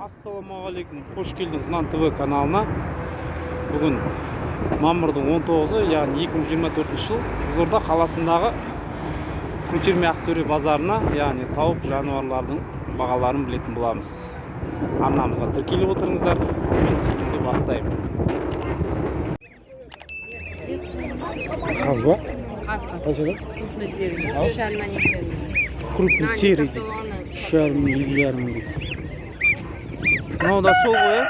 Ассалаумағалейкум, қош келдіңіз Нан ТВ каналына. Бүгін мамырдың 19-ы, яғни 2024 жыл, Қызылорда қаласындағы көтерме Ақтөре базарына, яғни тауық жануарлардың бағаларын білетін боламыз. Арнамызға тіркеліп отырыңыздар, мен түсірілімді бастаймын. Қаз ба? Қаз, қаз. Қаншадан? Крупный серый. 3,5-нан 2,5. Крупный серый дейді. 3,5, 2,5 дейді. Мынау да сол ғой, иә?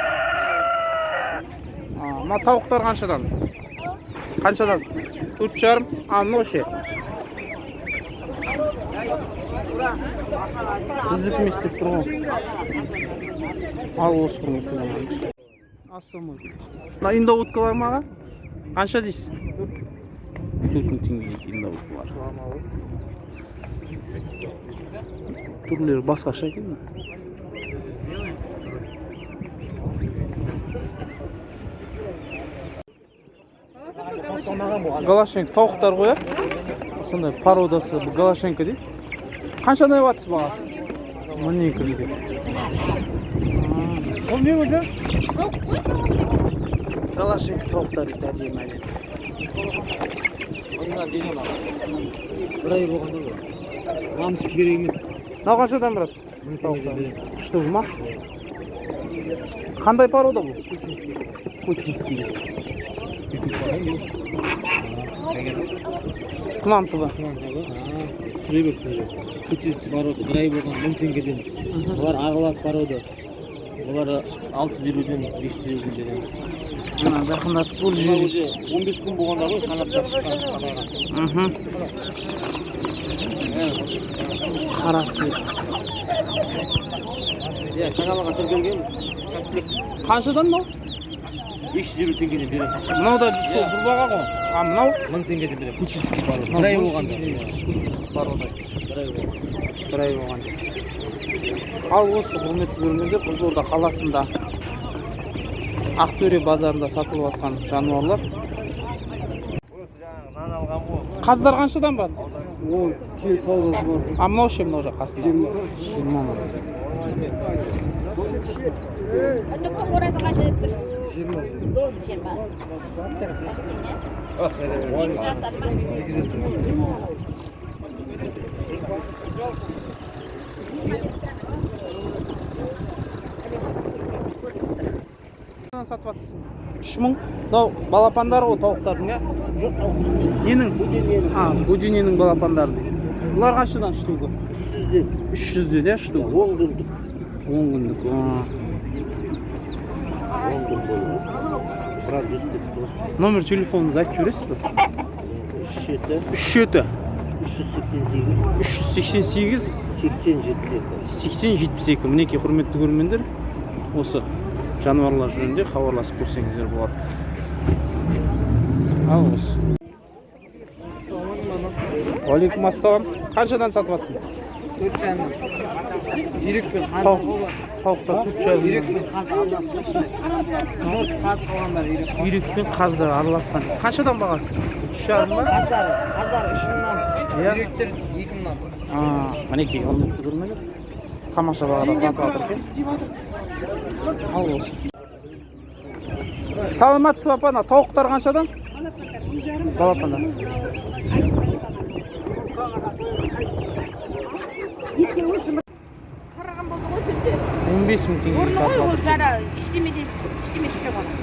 Мына тауықтар қаншадан? Қаншадан? 4,5? А, мынау ше? Біздікі емес деп тұр ғой. Ал осы, құрметті көрермендер. Ассалаумағалейкум. Мына индоуткалар ма, аға? Қанша дейсіз? 4000 теңге дейді индоуткалар. Түрлері басқаша екен мына. Голошенко тауықтар ғой, иә? Сондай породасы голошенко дейді. Қаншадан деп жатсыз бағасы? 1200 дейді. Ол не өзі? Голошенко тауықтар дейді, әдемі әдемі. Бір ай болғанда ғой. Маған ешкі керек емес. Мынау қаншадан, брат? 1000 теңгеден беремін. Штук ма? Қандай порода бұл? Кучинский дейді. Құнан түбі. Түсіре бер, түсіре бер. Кучинский порода, бір ай болған, 1000 теңгеден. Бұлар аралас порода. Бұлар 650-ден 550-ден береміз. Мына жақындатып көр Бұлар жер. уже 15 күн болғанда ғой қанаттары шыққан, қанаған. Қара цвет. Иә, каналға тіркелгенбіз. Қаншадан мынау? 550 теңгеден береміз. Мынау да сол бір баға ғой. А мынау? 1000 теңгеден беремін. Кучинский порода. Бір ай болғанда. Кучинский порода. Бір ай болған. Бір ай болған. Ал осы, құрметті көрермендер, Қызылорда қаласында Ақтөре базарында сатылып жатқан жануарлар. Қаздар қаншадан бар? Ол кел саудасы бар. А мынау ше, мынау жақ қасында? 20 мың. Тоқтың оразы қанша деп тұрсыз? 20. 20. 2 жасар ма? 2 жасар. Сатып жатсыз? 3000. Мынау балапандар ғой тауықтардың, иә? Жоқ, Ненің? бөдененің. А, бөдененің балапандары дейді. Бұлар қаншадан штугы? 300-ден. 300-ден, иә, штугы? 10 күндік. 10 күндік. А. 10 күн болды. Біраз өтіп кетті ғой. Номер телефоныңызды айтып жібересіз бе? 3 7 3 7 388 388 80 72. 80 72. Мінекей, құрметті көрермендер, осы жануарлар жөнінде хабарласып көрсеңіздер болады. Ал осы. Уалейкум ассалам. Қаншадан сатып жатсың? 4,5. Үйрек пен қаз. Тауықтар 4,5. Үйрек пен қаз араласып. Төрт қаз, қалғандар үйрек. Үйрек пен қаздар араласқан. Қаншадан бағасы? 3,5 ба? Қаздар 3000-нан. Иә. Үйректер 2000-нан. А, мінекей, құрметті көрермендер, тамаша бағада сатып жатыр екен. Ал осы. Саламатсыз ба, апа? Ана тауықтар қаншадан? Балапандар. Қараған болды ғой түнде. 15 000 теңгеге Орны ғой сатып ол жатыр. жара, ештемеде ештемесі жоқ оның.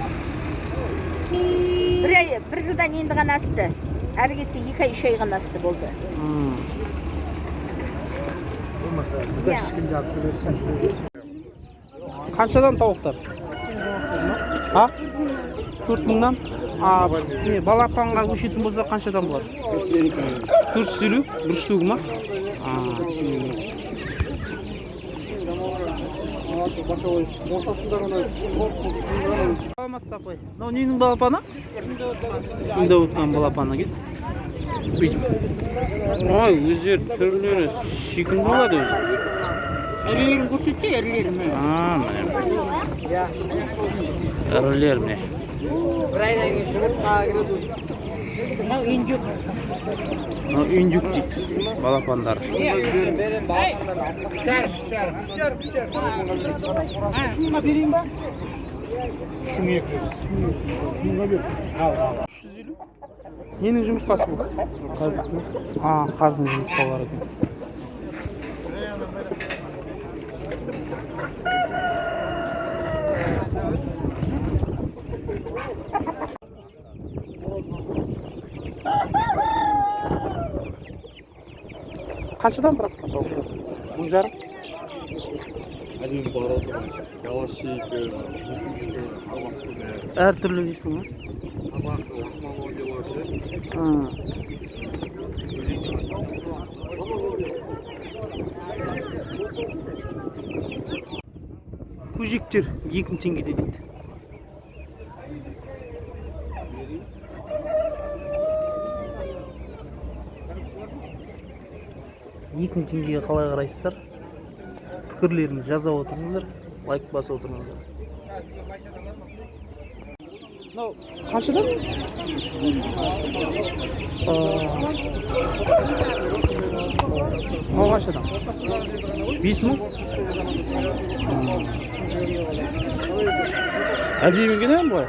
Бір ай, бір жылдан енді ғана асты. Әрі кетсе 2 ай, 3 ай ғана асты болды. Болмаса Иә. ешкімге алып келесің. Қаншадан тауықтар? А? 4000-нан? А, не, балапанға көшетін болса қаншадан болады? 450 бір штугы ма? А. Ортасында ғана түсім бар, сол түсімді ғана. Саламатсыз, апай. Мынау ненің балапаны? Индоутканың балапаны дейді. Бүйтіп. Ой, өздері түрлері сүйкімді болады өзі. Ірілерін көрсетсе, ірілерін. А, міне. Ірілер міне. Бір айдан кейін жұмыртқаға кіреді. Мынау индюк. Мынау индюк дейді, балапандары. 350. Ненің жұмыртқасы бұл? А, қаздың жұмыртқалары екен. Қаншадан бірақ тауықтар? 1500? Әдемі порода бойынша. Голошейка, несушка, араласып бәрі. Әртүрлі дейсің ғой? Қазақ, лохмоногийлар ше. А. Көжектер 2000 теңгеде дейді. 2000 теңгеге қалай қарайсыздар? Пікірлеріңізді жаза отырыңыздар, лайк басып отырыңыздар. Мынау қаншадан? Мынау қаншадан? 5000? Әдемі екен, ә, былай.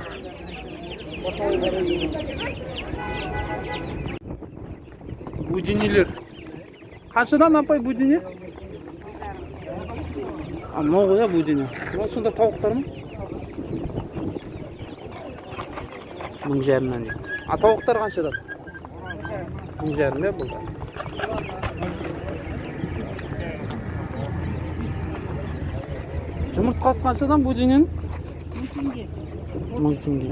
Бөденелер. Қаншадан, апай, бөдене? А, мынау ғой, иә, бөдене. Мынау сонда тауықтар ма? 1500-нан дейді. А тауықтар қаншадан? 1500, иә, бұл да. Жұмыртқасы қаншадан бөдененің? 1000 теңге. 1000 теңге.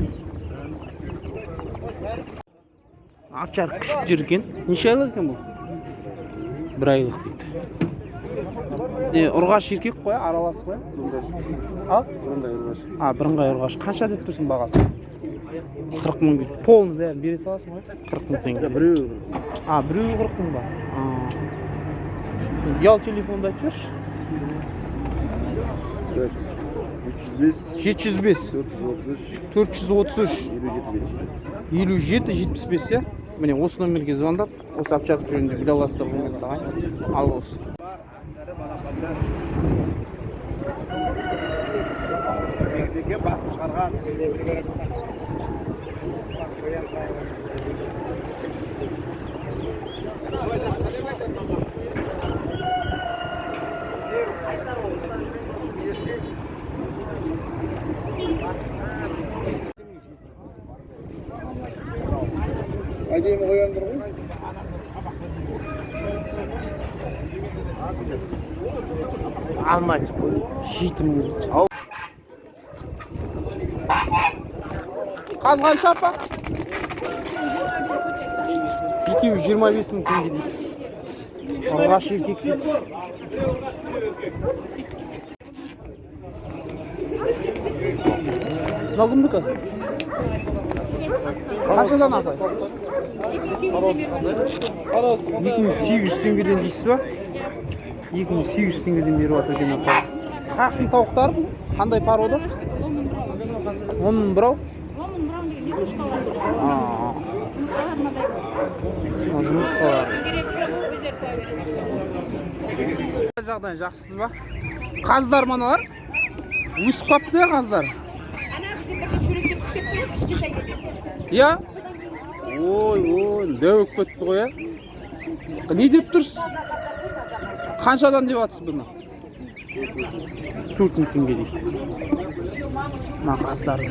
Овчар күшіктер екен. Неше айлық екен бұл? 1 айлық дейді. Не, ұрғаш еркек қой, аралас қой. А? Бірыңғай ұрғаш. А, бірыңғай ұрғаш. Қанша деп тұрсың бағасын? 40 000 дейді. Полный бәрін бере саласың ғой? 40 000 теңге. Біреуі. А, біреуі 40 000 ба? А. Ұялы телефонды айтып жіберші. 705. 705. 433. 433. 57 75. 57 75, иә? Міне, осы номерге звондап, осы овчарка жөнінде біле аласыздар, құрметті ағайын. Ал осы. Әдемі қояндар ғой. Алмайсыз қой. 7000 дейді. Қаз қанша, апа? Екеуі 25 000 теңге дейді. Ұрғаш еркек дейді. Мынау кімдікі? Қаншадан, апай? 2800 теңгеден дейсіз ба? 2800 теңгеден беріп жатыр екен апай. Қаяқтың тауықтары бұл? Қандай порода? 10 000 бұрау? Ломан браун деген несушкалар. А, Жұмыртқалар мынадай. Мынау жұмыртқалар. Керек жоқ, өздері қоя береді. Жағдай жақсысыз ба? Қаздар мыналар? Өсіп қапты, иә, қаздар? Ана бізде бір суретке түсіп кетті ғой кішкентай кезде. Иә? Ой, ой, дәу болып кетті ғой, иә? Не деп тұрсыз? Қаншадан деп жатсыз бұны? 4000 теңге дейді. Мына қаздарды.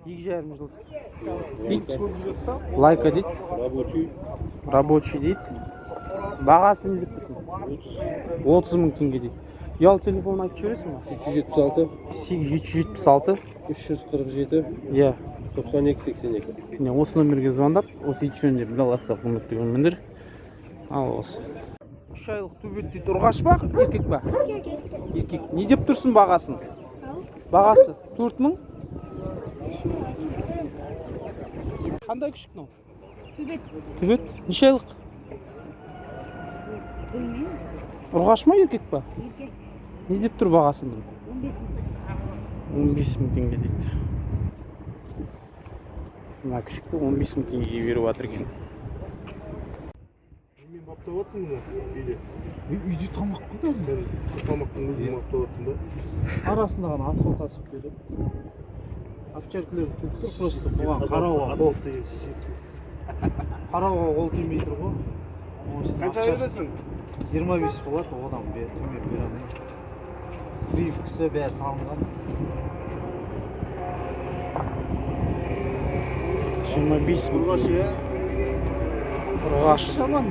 2,5 жылдық. Ит. Лайка дейді. Рабочий. Рабочий дейді. Бағасы не деп тұрсың? 30 000 теңге дейді. Ұялы телефонын айтып жібересің ба? 776. 876. 347. Иә. 92 82. Міне, осы номерге звондап, осы ит жөнінде біле аласыздар, құрметті көрермендер. Ал осы. 3 айлық төбет дейді. Ұрғаш па, еркек па? Еркек. Не деп тұрсың бағасын? Бағасы 4000? Қандай күшік мынау? Төбет. Төбет. Неше айлық? Білмеймін. Ұрғаш ма, еркек па? Еркек. Не деп тұр бағасын бұның? 15 мың. 15 000 теңге дейді. Мына күшікті 15 000 теңгеге беріп жатыр екен. Немен баптап жатсың мұны үйде? Үйде тамақ қой кәдімгі. Сен тамақтың өзін баптап жатсың ба? Арасында ғана отход асып беріп. Овчаркілер туып тұр, просто бұған қарауға Адал деген шешесі. қарауға қол тимей тұр ғой. Оның үстіне Қанша бересің? 25 болады, одан төмен бере алмаймын. Прививкасы бәрі салынған. 25 000 Ұрғашы, теңге. иә? Ұрғаш. 20 000?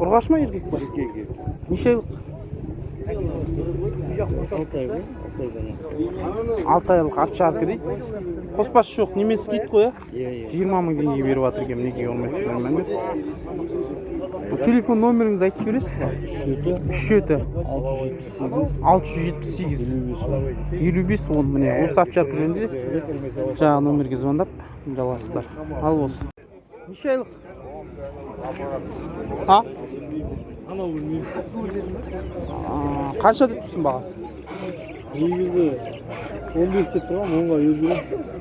Ұрғаш ма, еркек па? Еркек. Неше айлық? 6 ай ғой, 6 айдан асты. 6 айлық овчарка дейді. Қоспасы жоқ, немецкий ит қой, иә? Иә. 20 000 теңгеге беріп жатыр екен, мінекей, құрметті көрермендер. Бұл телефон номеріңізді айтып жібересіз ба? 7 37 678 678 55 55 10. Міне, осы овчарка жөнінде жаңағы номерге звондап біле аласыздар. Ал осы. Неше айлық? А? Анау білмеймін. А, қанша деп тұрсың бағасы? Негізі 15 деп тұрған, 10-ға беріп жіберемін.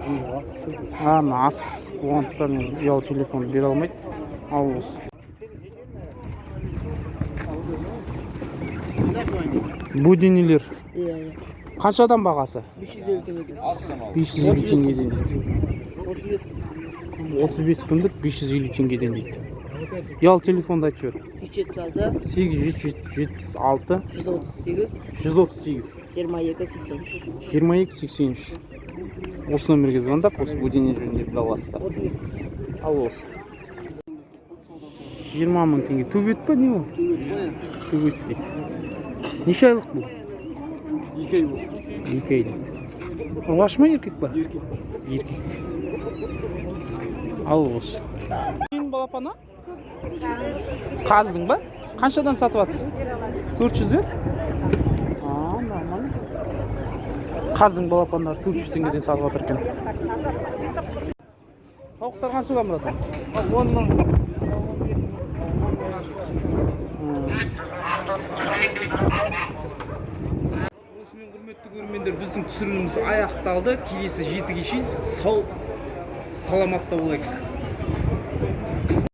Өзім асық тұр. А, мына асық болғандықтан енді ұялы телефон бере алмайды. Ал осы. Бөденелер. Иә. Қаншадан бағасы? 550 теңгеден. 550 теңгеден дейді. 35. 35 күндік 550 теңгеден дейді. Ұялы телефонды айтып жібер. 376 876 138 138 22 83. 22 83. Осы номерге звондап, осы бөдене жөнінде біле аласыздар. 35. Ал осы. 20 000 теңге. Төбет па, не ол? Төбет дейді. Неше айлық бұл? 2 ай болды. 2 ай дейді. Ұрғашы ма, еркек па? Еркек. Еркек. Ал осы. Сенің балапаны? Қаздың ба? Қаншадан сатып жатсыз? 400-ден? А, нормально. Қаздың балапандары 400 теңгеден сатып жатыр екен. Тауықтар қаншадан, братан? 10 000. 15 000. Осымен, құрметті көрермендер, біздің түсіріліміміз аяқталды. Келесі жетіге шейін сау саламатта болайық.